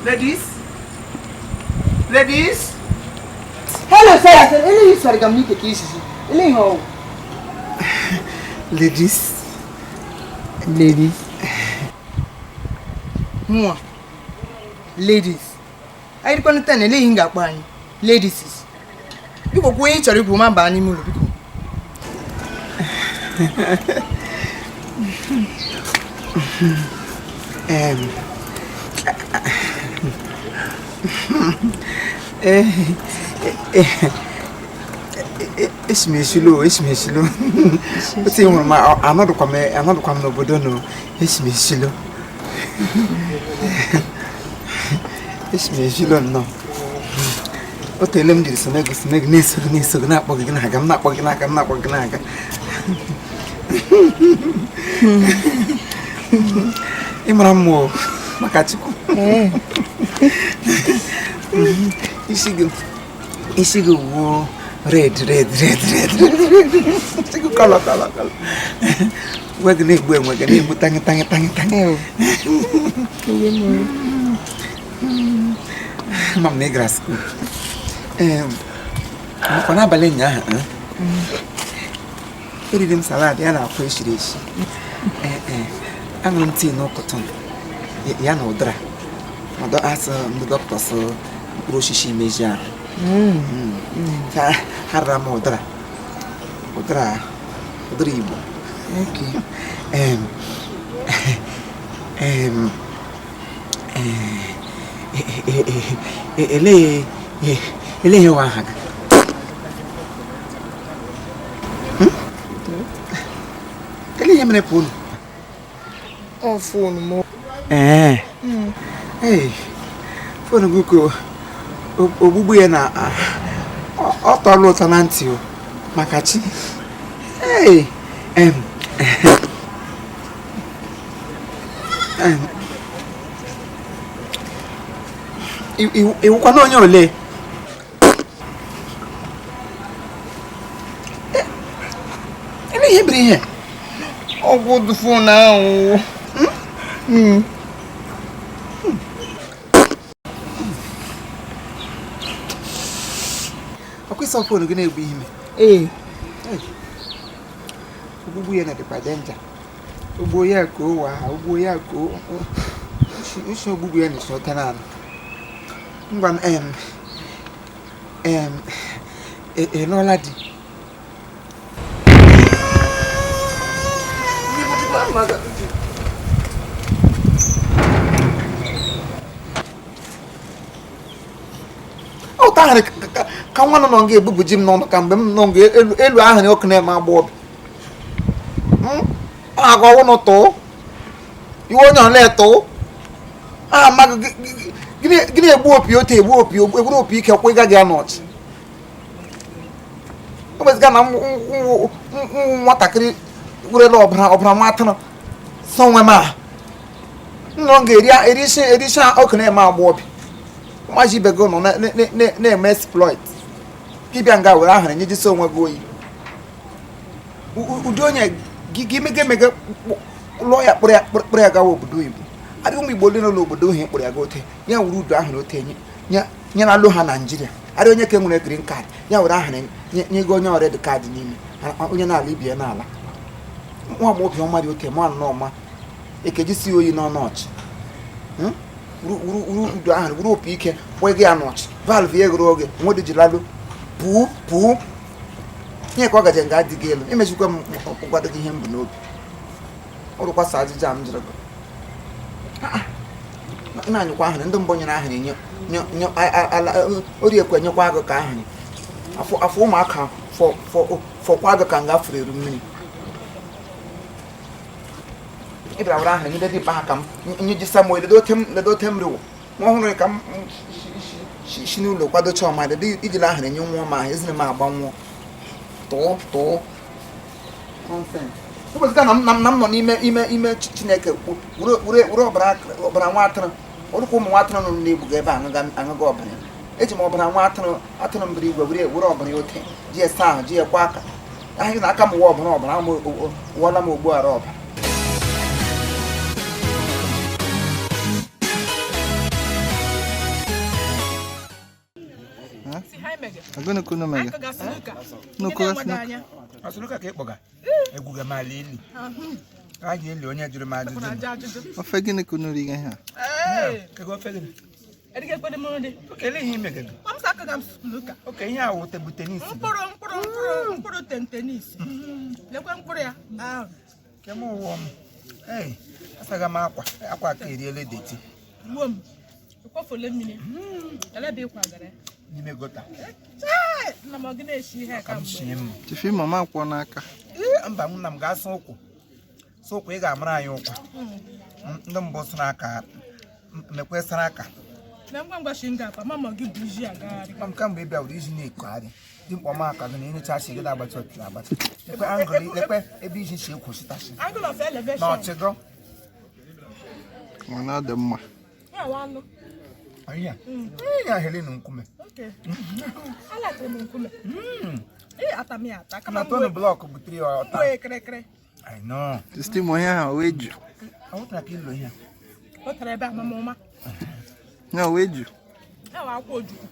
Ladies? Ladies? Hello, sir. Eléyìí sọ̀rọ̀ gam ní kèké ìṣiṣi. Eléyìí hàn o. Ladies? Ladies. Mụnwa. Ladies. Anyị dịkwanụ ten, eléyìí m ga-akpọ anyị. Ladies. Biko kwuo ihe ị chọrọ ikwu ma baa n'ime ụlọ biko. Esi m esilo, esi m esilo. Otu ị hụrụ m, anọdụkwa m n'obodo nọ, esi m esilo. Esi m esilo nnọọ. O teele m jiri sonye gị sonye gị na-eso gị na-eso gị na-akpọ gị na-aga m na-akpọ gị na-aga m na-akpọ gị na-aga. Ị mara mma o, maka Chukwu. Isi gị wuo red red red red red. Isi gị kọlọ kọlọ kọlọ. Uwe gị na-egbu enwe gị na-egbu tangi tangi tangi tangi. Ama m na ị gara skuul. Makwa n'abalị ụnyaahụ, eriri m salad ya na akwa eshiri eshi. Aṅụrụ m tii n'ụtụtụ ya na ụdara. Asị ndị dọkịta sị mkpụrụ osisi meji ahụ. Ha rara m ụdara. Ụdara Igbo. Elee ihe nwa aha gị? Elee ihe mere pụrụ? Ọ foonu m. Ee. Ee. Foonu gị ka ogbugbu ya na ọ tọrọ ụtọ na ntị o maka chi. Ee. Iwukwana onye ole? Ele ihe biri ihe? Ọgwụ foonu ahụ. Ọkwa ịsọ foonu gị na-egbu ime? Ee. Ogbugbu ya na-dịkwa denja. Ogbuo ya ka o waa, ogbuo ya ka o ushi ogbugbu ya na-esi ọta naanị. Ngwa m ị lụọla di? Ọ ụtọ ahụrụ ka nwa nọ nga ebubu ji m n'ọnụ ka mgbe m nọ nga elu ahụrụ ọkụ na-eme agba ọbịa. Agwa ụnụ tụọ iwe onye ọla tụọ amaghị gịnị egbu opi otu egbu opi egburu opi ike kwa ịga gị anọchi. O meziga na nwatakịrị werela ọbara nwa atụrụ sọ nwe m a nnọọ ga-eri erisi ọkụ na-eme agba ọbịa. Maji ibe gị nọ na-eme exploit. Gị bịa nga were ahụrụ nyejisi onwe gị oyi. Ụdị onye gị mege emege lụọ ya kpụrụ ya gawa obodo oyibo. Adịghị ụmụ Igbo ole nọ n'obodo ohi kpụrụ ya ga ote ya were udu ahụrụ ote nye na alụ ha Naijiria. Adị onye ka nwere green card ya were ahụrụ nye gị onye red card n'ime onye na-ala ibi ya n'ala. Nwa agbọghọbịa ọma dị ote ma nnọọ ọma ekejisi oyi n'ọnụ ọchị. Wuru udu ahụrụ wuru opi ike kwee gị ya n'ọchị valve ya eghere oge nwedị ji lalụ pụọ pụọ ihe ka ọ gaje nga adịghị elu emechikwa m gwado gị ihe m bụ n'obi. Ọ rụkwasa ajụjụ a m jụrụ gị. Nna anyịkwa ahụrụ ndị mbụ nyere ahụrụ nye oriekwe nyekwa agụ ka ahụrụ afọ ụmụaka fọkwa agụ ka nga furu eru mmiri. Ị bịara were ahụrụ nye dị ha ka m nye ji Samuel ledo ote m riwo nwa ọhụrụ ka m si n'ụlọ kwadocha ọma ledo ijila ahụrụ nye nwa ọma ahụ ezina m agba nwụọ tụọ tụọ ụbọchị na m nọ n'ime ime ime Chineke were ọbara nwa atụrụ ọrụkwa ụmụ nwa atụrụ nọ na-egbuga ebe aṅụga ọbara eji m ọbara nwa atụrụ mbiri igwe were ọbara ya ote ji esa ahụ ji ekwe aka ahụ na aka m wụọ ọbara ọbara wụọla m ogbu ara ọbara. Gịnị ka unu mere? Akụga snooker. Unu Ndị kụga na-enweghị snooker? anya. Ọsụlụka ka ị kpọga egwuga m ala ili a ga-eli onye jụrụ m ajụjụ. Kpọrọ ajụ ajụjụ. Ofe gịnị ka unu riga ihe a? Ee, Kego ofe gịnị? erike kwede m nri. Oke, ele ihe imegego. Gwa m sị akụga m snooker. Oke, ihe a wụ tebụl tenis gị. Mkpụrụ mkpụrụ mkpụrụ mkpụrụ tentenis. Lekwe mkpụrụ ya. Ahụ. Ke m ụwọ m. Ei, asaghị m akwa akwa ka eriele deti. Gbuo m. Ekwofole mmiri. Elebe ịkwa gara. N'ime gota. Chai! Nna m ọ gị na-eshi ihe Ka ka m mgbe. shie m. Chief Imo m akwọ n'aka. Ee, mba, nna m ga-asa ụkwụ. Sụ ụkwụ, ị ga-amara anyị ụkwụ. Ndị mbụ sara aka, mekwe sara aka. Na ngwa ngwa shi nga akpa, mama gị bụ ji agagharị. Ma m kamgbe ị bịa were iji na-ekogharị dị mkpọ m aka gị na enyocha shi gị na-agbacha otiri agbacha. Lekwe angụl, lekwe ebe iji si ekwosịtasị Angle of na elevation. ọchịgọ. Mana ọ dị mma. Ya wa anụ. Ahịa ya Helen nkume. Okay. Alatịrị m nkume. Ee, ata m ya ata. Kama Na m tonu wee blọk butere ya ọta. wee kịrịkịrị. I know. Chief Imo ihe ahụ wee ju. Ọ wụtara ka ilo ihe a. O tara ebe amamụma. Ya wee ju. Ya wa akwa ojukwu.